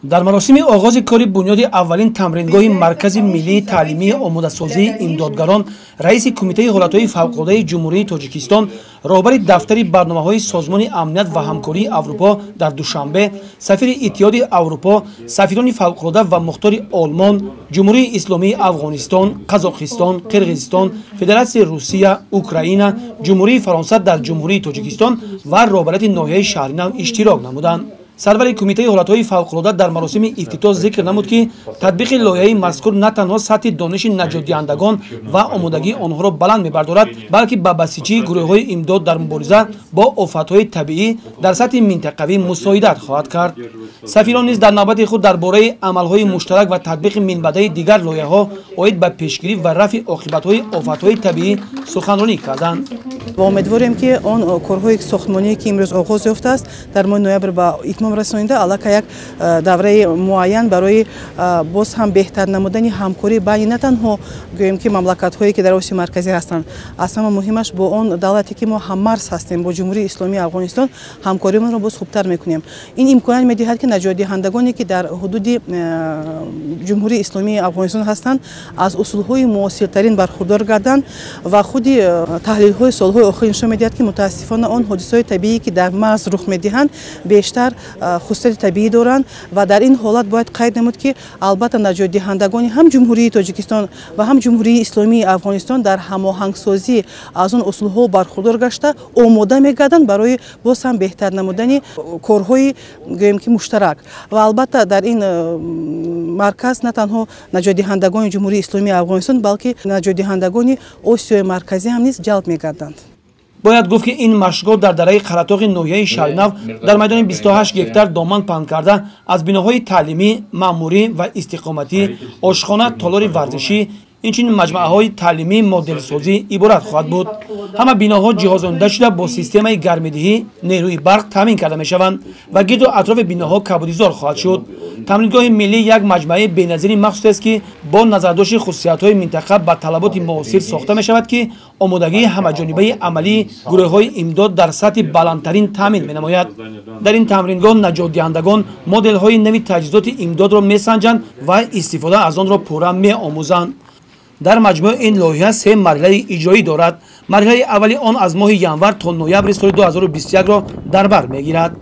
Дар маросими оғози кори бунёди аввалин тамрингоҳи Маркази миллии таълимии омодасозии имдодгарон, раиси Кумитаи ҳолатҳои фавқулодаи Ҷумҳурии Тоҷикистон, роҳбари дафтари барномаҳои Созмони амният ва ҳамкории Аврупо дар Душанбе, сафири Иттиҳоди Аврупо, сафирони фавқулода ва мухтори Олмон, Ҷумҳурии Исломии Афғонистон, Қазоқистон, Қирғизистон, Федератсияи Русия, Украина, Ҷумҳурии Фаронса дар Ҷумҳурии Тоҷикистон ва роҳбарияти ноҳияи Шаҳринав иштирок намуданд. Сарвари Кумитаи ҳолатҳои фавқулода дар маросими ифтитоҳ зикр намуд, ки татбиқи лоиҳаи мазкур на танҳо сатҳи дониши наҷотдиҳандагон ва омодагии онҳоро баланд мебардорад, балки ба басиҷии гурӯҳҳои имдод дар мубориза бо офатҳои табиӣ дар сатҳи минтақавӣ мусоидат хоҳад кард. Сафирон низ дар навбати худ дар бораи амалҳои муштарак ва татбиқи минбаъдаи дигар лоиҳаҳо оид ба пешгирӣ ва рафъи оқибатҳои офатҳои табиӣ суханронӣ карданд. Ва умедворем, ки он корҳои сохтмоние, ки имрӯз оғоз ёфтааст, дар моҳи ноябр ба итмом расонида, аллакай як давраи муайян барои боз ҳам беҳтар намудани ҳамкорӣ байни на танҳо, гӯем ки, мамлакатҳое, ки дар Осиёи Марказӣ ҳастанд, аз ҳама муҳимаш бо он давлате, ки мо ҳаммарз ҳастем, бо Ҷумҳурии Исломии Афғонистон, ҳамкоримонро боз хубтар мекунем. Ин имконият медиҳад, ки наҷотдиҳандагоне, ки дар ҳудуди Ҷумҳурии Исломии Афғонистон ҳастанд, аз усулҳои муосиртарин бархурдор гарданд. Ва худи таҳлилҳои солҳои охир нишон медиҳад, ки мутаассифона он ҳодисаҳои табиӣ, ки дар марз рух медиҳанд, бештар хусусияти табиӣ доранд. Ва дар ин ҳолат бояд қайд намуд, ки албатта наҷотдиҳандагони ҳам Ҷумҳурии Тоҷикистон ва ҳам Ҷумҳурии Исломии Афғонистон дар ҳамоҳангсозӣ аз он усулҳо бархурдор гашта, омода мегарданд барои боз ҳам беҳтар намудани корҳои, гӯем ки, муштарак. Ва албатта дар ин марказ на танҳо наҷотдиҳандагони Ҷумҳурии Исломии Афғонистон, балки наҷотдиҳандагони Осиёи Марказӣ ҳам низ ҷалб мегарданд. Бояд гуфт, ки ин машқгоҳ дар дараи Қаратоғи ноҳияи Шаҳринав дар майдони 28 гектар доман паҳн карда, аз биноҳои таълимӣ, маъмурӣ ва истиқоматӣ, ошхона, толори варзишӣ, инчунин маҷмӯаҳои таълимӣ моделсозӣ иборат хоҳад буд. Ҳама биноҳо ҷиҳозонида шуда, бо системаи гармидиҳӣ, нерӯи барқ таъмин карда мешаванд ва гирду атрофи биноҳо кабудизор хоҳад шуд. Тамрингоҳи миллӣ як маҷмӯаи беназири махсусест, ки бо назардошти хусусиятҳои минтақа ба талаботи муосир сохта мешавад, ки омодагии ҳамаҷонибаи амалии гурӯҳҳои имдод дар сатҳи баландтарин таъмин менамояд. Дар ин тамрингоҳ наҷотдиҳандагон моделҳои нави таҷҳизоти имдодро месанҷанд ва истифода аз онро пурра меомӯзанд. Дар маҷмӯъ ин лоиҳа се марҳилаи иҷроӣ дорад. Марҳилаи аввали он аз моҳи январ то ноябри соли 2021-ро дар бар мегирад.